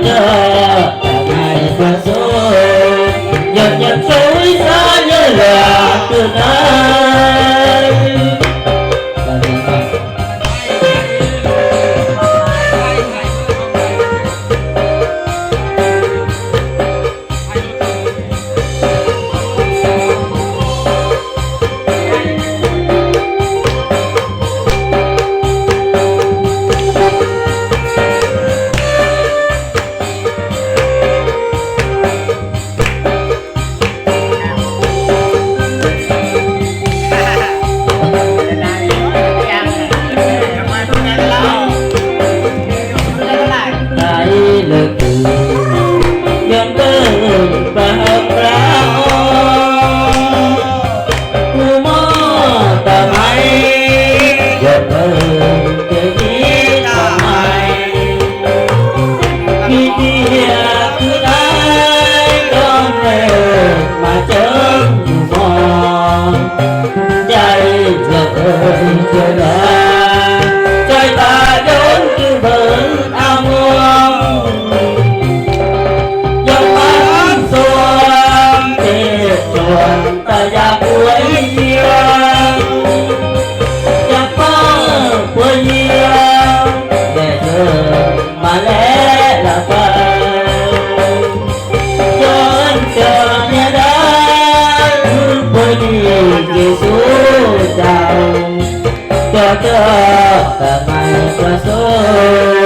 ເຈົ້າ ໃຫ້ປະສົບ ຢາກ ຢາກຊ່ວຍສາເງິນລາຄືໄດ້. ໄດ້ເລີຍຄື ຍ້ອນເບິ່ງພະພະອົງ ຜູ້ມອບຕາໄມ ຢ່າເບິ່ງແຕ່ທີ່ທຳໄມ ມີເທຍຄືໄດ້ ຕ້ອງເລີກມາເຈີຢູ່ໝໍ ໃຈເທື່ອເອີຍເທື່ອລາ ໃຈຕາຍົນຄືເບິ່ງອາມອງ ຢາກມາສວນເທດສວນ ຕາຢາກອວຍເຍືອ ຢາກມາອວຍເຍືອ ແລະເດີນມາແລລະໄປ ຍ້ອນເຈົ້າເນຍດາ ຄືບໍ່ດີເຢຊູເຈົ້າ ເຈົ້າເຈົ້າກະໄມ່ປະສົງ